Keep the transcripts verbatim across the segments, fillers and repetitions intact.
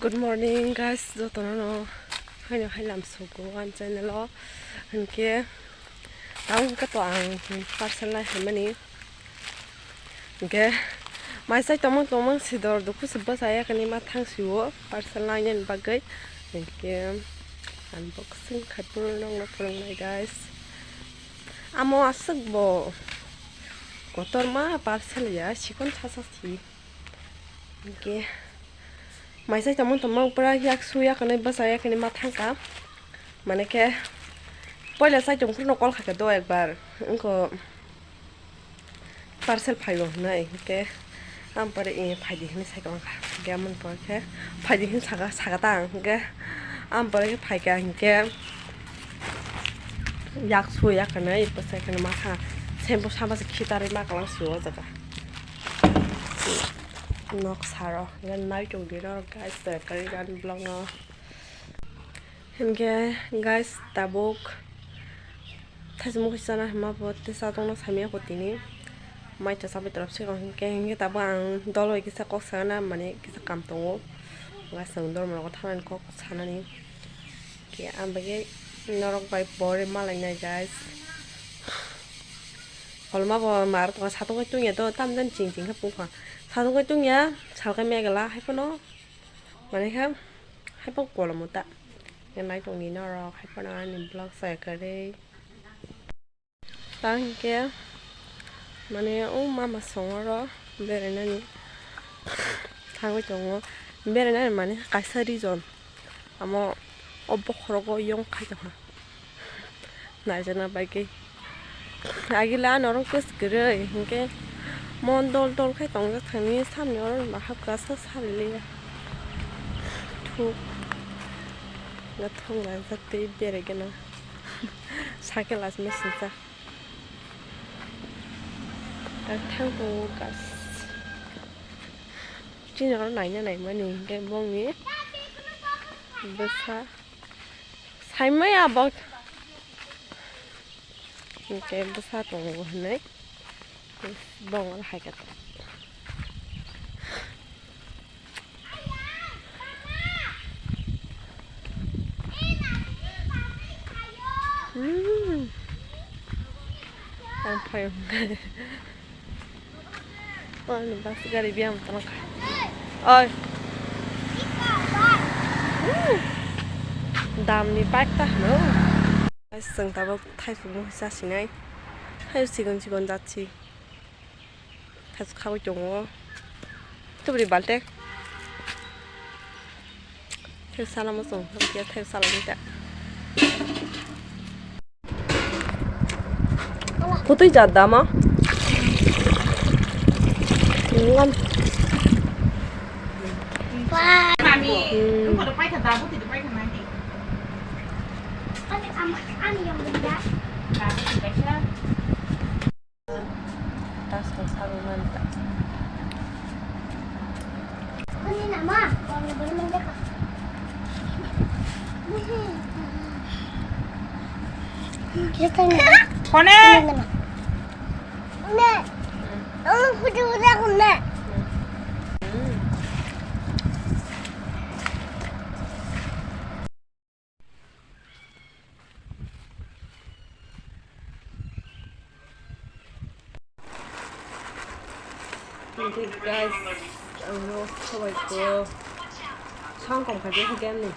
Good morning guys, jotono no haino hai lam sugo ani channel o. Hinkhe tamo hinkhe to ang parcel nai haimani. Hinkhe mai chai tongmang tongmang sidor dukhu se bwsa yakani ma thang sio parcel nai nani bagwi. Hinkhe unboxing khai phuru nongno phwrwngnai guys. Amo aswk bo kotorma parcel ya, sikon sasa si. Hinkhe mai chai tongmang tongmang pura yak su yakani bwsa yakani ma thangka. Mane khe poila chai tong phuru no call khaikha do ekbar. Wngkha parcel phaibo hinwi, hinkhe ang pore, "Eh, phaidi," hinwi sai kwlangkha. Hinkhe amoni pore khe phaidi hinwi saka, saka ta ang, hinkhe ang pore khe phaikha, hinkhe yak su yakani bwsa yakani ma thang. Sempo sama se khitarwi ma kwlang sio o jaga. Nok saro, hinkhe nai tongdi norok guys, to ekari gani vlog no. Hinkhe guys, tabuk thaisimo khe chana hwnma bo tei chatokno samya kho tini. Mai cha chabai torop se hinkhe, hinkhe tabuk ang dol bai kisa kok sana mani kisa kam tongo. Guys, ang dol mano kok thanani kok sanani. Hinkhe ang bagwi norok bai pore malainai guys. Kolma bo mar tongo, satung bai tungya do, tam jani ching ching khe pungkha. Satung bai tungya, salkai megala hai phano. Mane kha, hai phano kolomo ta. Nai tongdi norok, hai phano ani vlog sai kwrwi. Ta hinkhe, mane o mama songoro berainani thangwi tongo. Berainani mane kaisa reason. Amo o bokhorogo yong khai tongkha. Naijana bagwi. Agila norok kwswk kwrwi hinkhe mon dol dol khai tongjak thani samni oro bahap kasa saliliya. Thuk. Gathung laijak tei berai gana. Cycle asme sinsa. Gathang bo gas. Chini oro naina naimani hinkhe bongni bwsa. Saimaya bo hinkhe bwsa tongo hinwi bongor hai khe. Hmm. Ang phai. Ani bus gari biyang tongkha. Oi. Damni bike ta hino. Guys, chwng tabuk thaichuk mui chasinai. Thaichuk chikon chikon jatsi. Thaichuk khaui tongo. Tubri baltek. Thai salamo chwng, thai salamo ta. Kutui jat dama? Ngan. Mami, hmm. Ang kau pakai dabu, tidak pakai nanti. Ani, am-, ani yang benda. Dabu tidak siya. Task ko sabu manta. Kone? Guys, ang no sabai ko song kom kha de again ni.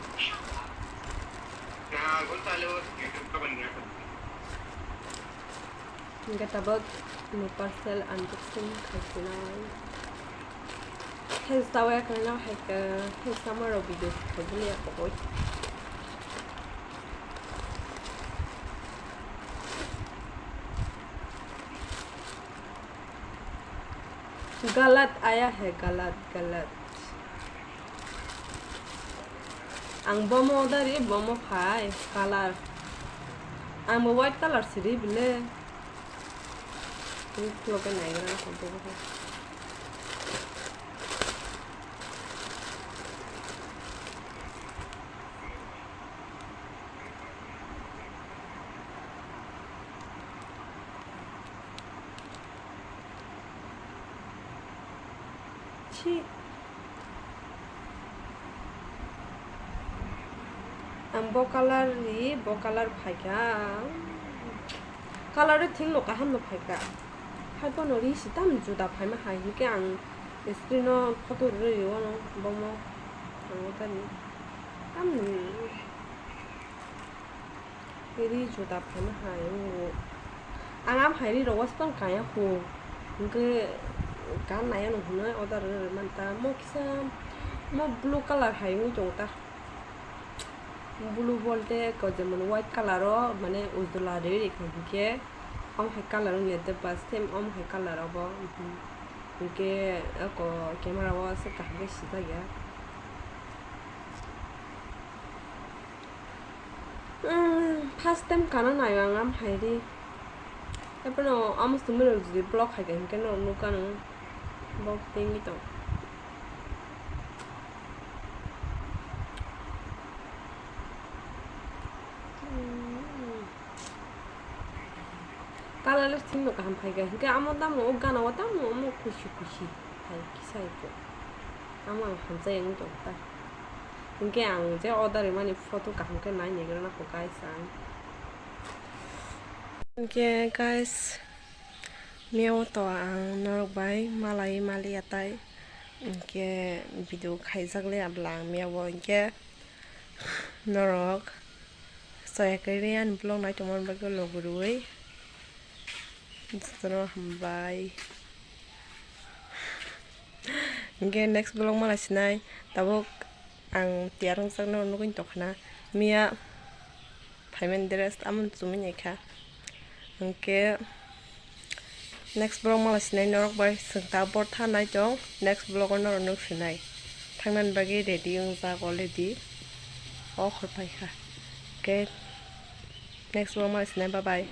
Hingke tabuk no parcel unboxing khai sinai. Hens tawa khe no hai khe hens tamo rok video khai bini ya koboi. Galat aya hai, galat, galat. Ang bomo dari, bomo khai, color. Ang bo white color siri bile. Ini kulo ke nai gara ko bo. Chi. Ang bo colour ri, bo colour phaikha. Colour ri thik no kaham no phaikha. Hai bono ri si tam juda phaima hai hinkhe ang screen o photo rwui riono bomo. Ang bo tani tam ri juda phaima hai wngo. Ang am hai ri rok waspang kaya khu. Hinkhe gan naya no hwnwi order rwui manta. Mo kisa mo blue colour hai wngwi tongo ta. Blue bolte ko jemon white colour o mane ujla ri ri kha hinkhe omo hai colour wngya de bas same omo hai colour obo, mhm. Hinkhe oko camera o se kaham khe sijak ya. Umm, first time kana naio ang am hai ri. Tei bono omo swngmani rok jodi block hai kha hinkhe norok nukha nw. Bo tengwi tong. Colour le sing no kaham phai kha. Hinkhe amo tamo o gana o tamo omo kusi kusi phai kisa iko. Amo ang hamjai wng tong ta. Hinkhe ang je order rimani photo kaham khe nai naigra nakho guys ang. Hinkhe guys, miyao to ang norok bai malai maliya tai. Hinkhe video khaijak le abla ang miyao hinkhe norok soya kwrwi ani vlog nai tongmani bagwi logi rwui jotono hambai. Hinkhe next vlog malai sinai tabuk ang tiyar wngjak norok nugwi tongkha na miya phaimani dress amo chumui naikha. Hinkhe next vlog malai sinai norok bai swngta bortha nai tong next vlog o norok nuk sinai thangnani bagwi ready wngjak already o khor paikha. Hinkhe next vlog malai sinai bye bye.